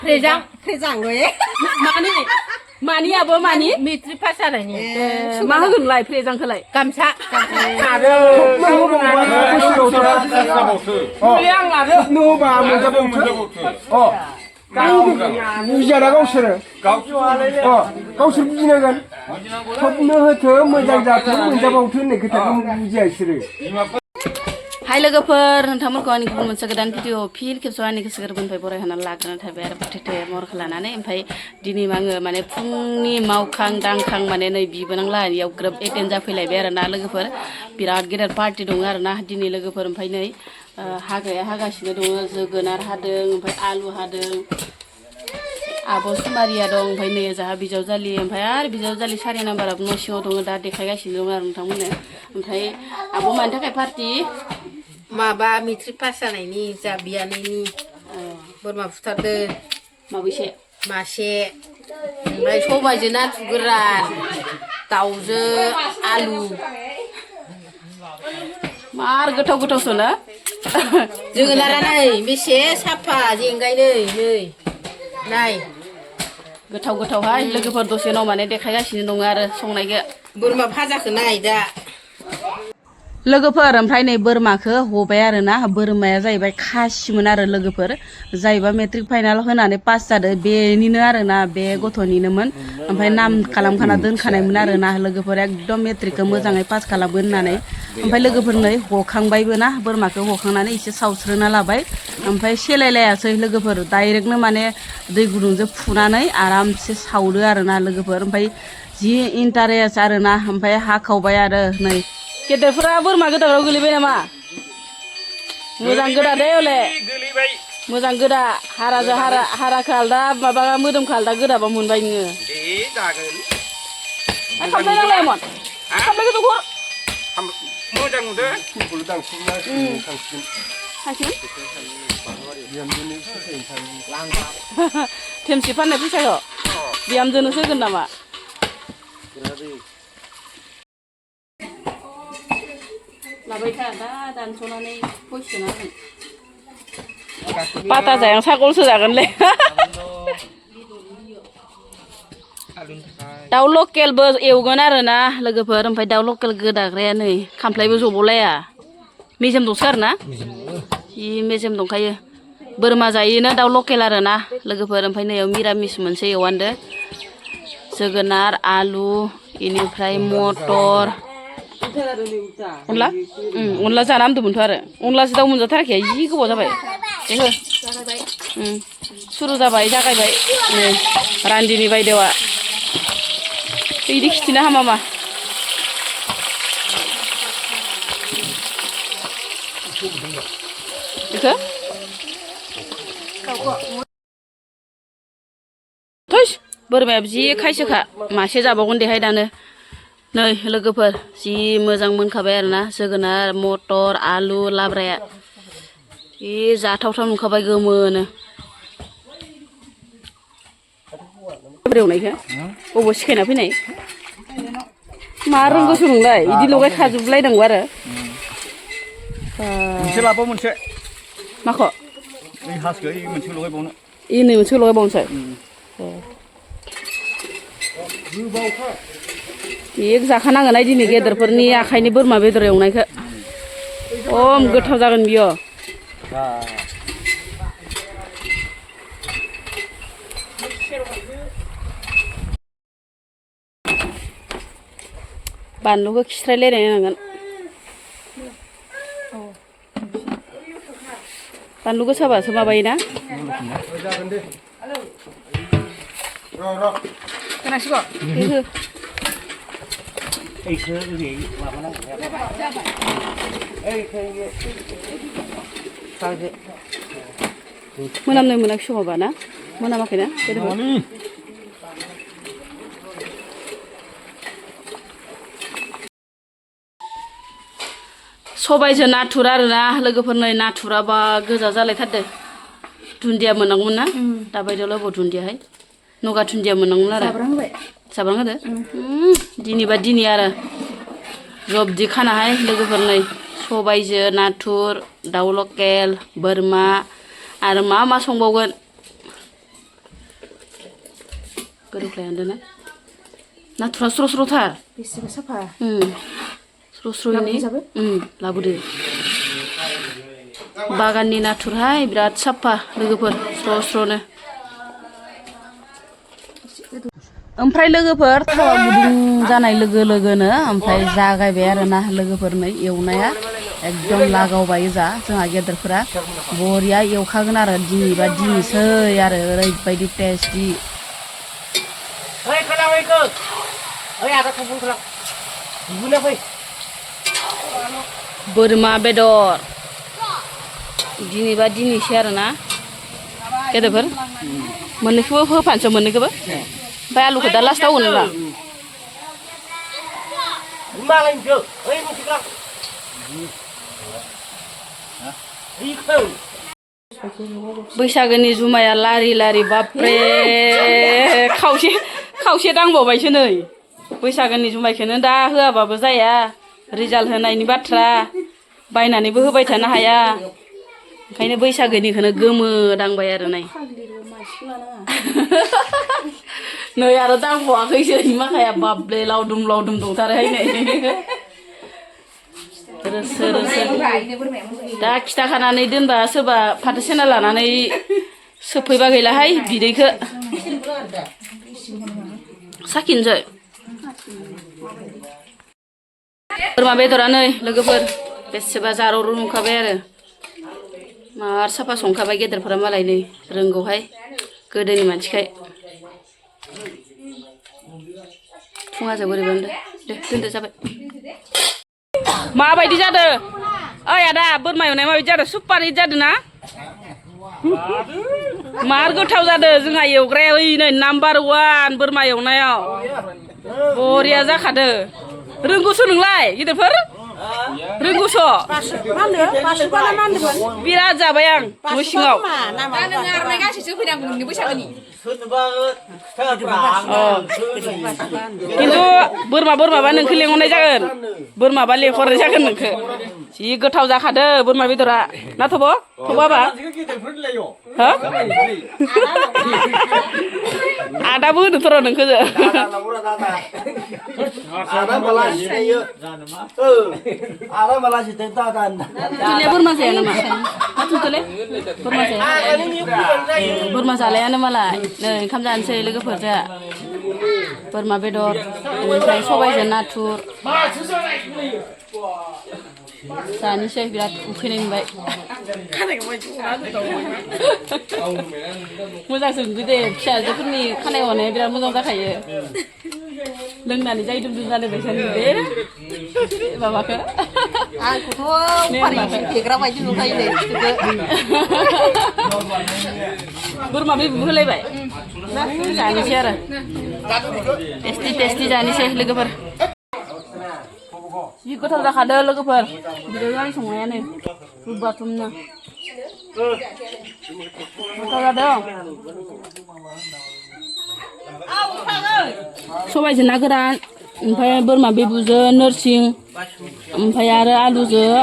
फ्रेजां gue मानि आबो मानि मेट्रिक पास जानायनि मा होगोनलाय फ्रेजांखौलाय गामसा आरो आं लादो नोबा मोनजाबावथो बुजियाना गावसोरो गावसोर बुजिनांगोन थबनो होथो मोजां जाथों मोनजाबावथो होननाय खोथाखौ बुजिया बिसोरो हाय लोगोफोर नोंथांमोनखौ आंनि गुबुन मोनसे गोदान भिडिअ फिन खेबसेआव आंनि गोसो गोरबोनिफ्राय बरायहोनानै लाग्रोनाय थाबाय आरो फोथैथो महरखौ लानानै ओमफ्राय दिनै आङो माने फुंनि मावखां दांखां माने नै बिबोनांलाहानियाव ग्रोब एटेन्ड जाफैलायबाय आरो ना लोगोफोर बिराद गेदेर पार्टि दङ आरो ना दिनै लोगोफोर ओमफ्राय नै हाग्राया हागासिनो दङ जोगोनार हादों ओमफ्राय आलु हादों आब' सुमारिया दं ओमफ्राय नै जाहा बिजावजालि ओमफ्राय आरो बिजावजालि 4 नाम्बाराबो न' सिङाव दङ दा देखायगासिनो दङ आरो नोंथांमोननो ओमफ्राय आब' मानि थाखाय पार्टि माबा मेट्रिक पास जानायनि जा बियानैनि बोरमा फुथारदो माबैसे मासे ओमफ्राय सबायजों नाथुर गोरान दाउजों आलु मार गोथाव गोथावसो ना जोगोनारा नै बेसे साफा जेंगाय नै नाय गोथाव गोथावहाय लोगोफोर दसे उनाव माने देखायगासिनो दङ आरो संनायखौ बोरमा भाजाखौ नाय दा लोगोफोर ओमफ्राय नै बोरमाखौ हबाय आरो ना बोरमाया जाहैबाय खासिमोन आरो लोगोफोर जायबा मेट्रिक फाइनाल होनानै पास जादों बेनिनो आरो ना बे गथ'निनोमोन ओमफ्राय नाम खालामखाना दोनखानायमोन आरो ना लोगोफोर एकदम मेट्रिकखौ मोजाङै पास खालामगोन होननानै ओमफ्राय लोगोफोर नै हखांबायबो ना बोरमाखौ हखांनानै एसे सावस्रोना लाबाय ओमफ्राय सेलायलायासै लोगोफोर डाइरेक्टनो माने दै गुदुंजों फुनानै आरामसे सावदो आरो ना लोगोफोर ओमफ्राय जि इन्टारेस्ट आरो ना ओमफ्राय हाखावबाय आरो नै गेदेरफोरा बोरमा गोदाराव गोलैबाय नामा मोजां गोदा दे हले मोजां गोदा हाराजों हाराखौ आलदा माबा मोदोमखौ आलदा गोदाबा मोनबाय नोङो खामफ्लाय नांलायामोन खामफ्लायखौ दखर मोजां नुदो थेमसि फाननाय फैसाखौ बिहामजोनोसो होगोन नामा लाबाय था दा दानस'नानै फैसोना होगोन पाता जाया सागलसो जागोनलै दाउ लकेलबो एवगोन आरो ना लोगोफोर ओमफ्राय दाउ लकेल गोदाग्राया नै खामफ्लायबो जबलाया मेजेम दंसो आरो ना जि मेजेम दंखायो बोरमा जायोना दाउ लकेल आरो ना लोगोफोर ओमफ्राय नैयाव मिरामिस मोनसे एवानदो जोगोनार आलु इनिफ्राय मटर अनला जाना होनदोंमोनथ' आरो अनलासो दाउ मोनजाथाराखै जि गोबाव जाबाय बेहो सुरु जाबाय जागायबाय नै रान्दिनि बायदेवा बिदि खिथिनो हामा मा बेखौ थैस बोरमायाबो जि खायसोखा मासे जाबावगोन देहाय दानो नै लोगोफोर जि मोजां मोनखाबाय आरो ना जोगोनार मटर आलु लाब्राया जि जाथावथाव नुखाबाय गोमोनो एवनायखौ बबाव सिखायना फैनाय मा रोंगौसो नोंलाय बिदि लगाय खाजोबलायनांगौ आरो मोनसे लाबाव मोनसे माखौ ओइ हासखौ ओइ मोनसे लगायबावनो नै मोनसे लगायबावनोसै एक जाखानांगोन दिनै गेदेरफोरनि आखाइनि बोरमा बेदर एवनायखौ खम गोथाव जागोन बियो बानलुखौ खिस्रायलायनाय नांगोन बानलु गोसाबासो माबायोना खोनासिगौ मोनामनाय मोनाखै समावबा ना मोनामाखैना सबायजों नाथुर आरो ना लोगोफोर नै नाथुराबा गोजा जालायथारदों दुन्दिया मोननांगौमोन ना दाबायदियावलाय बबाव दुन्दियाहाय नगा दुन्दिया मोननांगौमोन आरो साब्रां होदो दिनैबा दिनै आरो जब्दि खानाहाय लोगोफोर नै सबायजों नाथुर दाउ लकेल बोरमा आरो मा संबावगोन गोरोबलायानोना नाथुरा स्र' स्र'थार बेसेबा साफा स्र' स्र'यैनो लाबोदो बागाननि नाथुरहाय बिराद साफा लोगोफोर स्र' स्र'नो ओमफ्राय लोगोफोर थावा गुदुं जानाय लोगो लोगोनो ओमफ्राय जागायबाय आरोना लोगोफोर नै एवनाया एकदम लागावबाय जा जोंहा गेदेरफोरा बरिया एवखागोन आरो दिनैबा दिनैसै आरो ओरैबायदि टेस्टि बोरमा बेदर दिनैबा दिनैसै आरोना गेदेरफोर मोननैखौबो होफानोसै मोननैखौबो ओमफ्राय आलुखौ दा लास्टाव होनोला बैसागोनि जुमाया लारि लारि बाप्रे खावसे दांबावबायसो नै बैसागोनि जुमायखौनो दा होआबाबो जाया रिजाल्ट होनायनि बाथ्रा बायनानैबो होबाय थानो हाया ओंखायनो बैसागोनिखौनो गोमो दांबाय आरो नै नै आरो दांबावाखैसो माखाया बाब्ले लावदुम लावदुम दंथारोहाय नै रोसो रोसो दा खिथाखानानै दोनबा सोरबा फाथो सेना लानानै सोफैबा गैलाहाय बिदैखौ साखिनोसै बोरमा बेदरा नै लोगोफोर बेसेबा जारौ रुंखाबाय आरो मार साफा संखाबाय गेदेरफोरा मालाय नै रोंगौहाय गोदोनि मानसिखाय फुङाजों बोरैबा दे दोनदो जाबाय माबायदि जादों ओइ आदा बोरमा एवनाया माबायदि जादों सुपार हिट जादों ना मार गोथाव जादों जोंहा एवग्राया ओइ नै नाम्बार 1 बोरमा एवनायाव बरिया जाखादों रोंगौसो नोंलाय गिदिरफोर रोंगौसो बिराद जाबाय आं न' सिङाव खिन्थु बोरमाबा नोंखौ लेंहरनाय जागोन बोरमाबा लेंहरनाय जागोन नोंखौ जि गोथाव जाखादो बोरमा बेदरा ना थब' थबाबा आदाबो होनोथ' र' नोंखौ बोरमा जाया नामा बोरमा जालायानो मालाय नै ओंखाम जानोसै लोगोफोरजों बोरमा बेदर ओमफ्राय सबायजों नाथुर जानोसै बिराद उखैनाय मोनबाय मोजांसो नुदो दे फिसाजोफोरनि खानाय हनाया बिराद मोजां जाखायो लोंनानै जाय दुम दुम जानो बायसा नुदो माबाखौ आंखौथ' फेग्रा बायदि नुखायो नै बोरमा बेबो होलायबाय जानोसै आरो टेस्टि जानोसै लोगोफोर जि गोथाव जाखादो लोगोफोर बिदिनो आंनि संनायानो रुबाथुमनो गोथाव जादों सबायजों ना गोरान ओमफ्राय बोरमा बेबुजों नोरसिं ओमफ्राय आरो आलुजों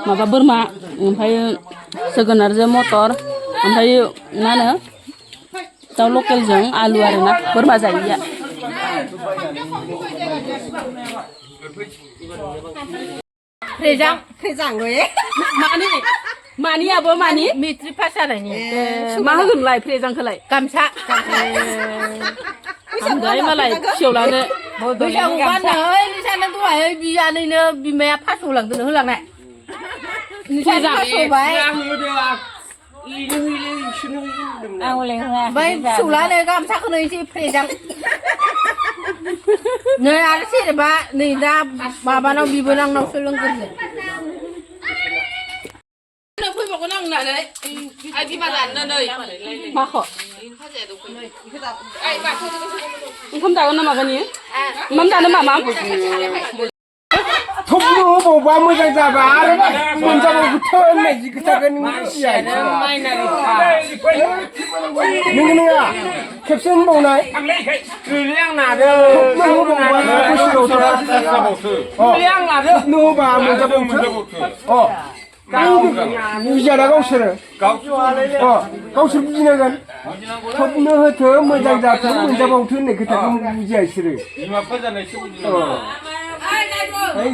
माबा बोरमा ओमफ्राय जोगोनारजों मटर ओमफ्राय मा होनो दाउ लकेलजों आलु आरोना बोरमा जायैया मानियाबो मानि मेट्रिक पास जानायनि मा होगोनलाय फ्रेजांखौलाय गामसा मालाय फिसौलानो बैसागु गाननोहाय निसानो दहाय बियानैनो बिमाया पास होलांदों होलांनाय निसानो पास होबाय ओमफ्राय फिसौलानो गामसाखौनो एसे फ्रेजां नै आरो जेनेबा नै दा माबानाव बिबोनांनावसो लोंग्रोनो फैबावगोन आं होननानै आइ बिमा जानो नै माखौ ओंखाम जागोन ना मागोन इयो ओंखाम जानो मामा थबनो होबावबा मोजां जाबा आरो मोनजाबावगोन होननाय जि खोथाखौ नों नङा खेबसे होनबावनाय आं नादों थबनो होबा मोनजाबावगोन बुजियाना गावसोरो गावसोर बुजिनांगोन थबनो होथो मोजां जाथों मोनजाबावथो होननाय खोथाखौ बुजिया बिसोरो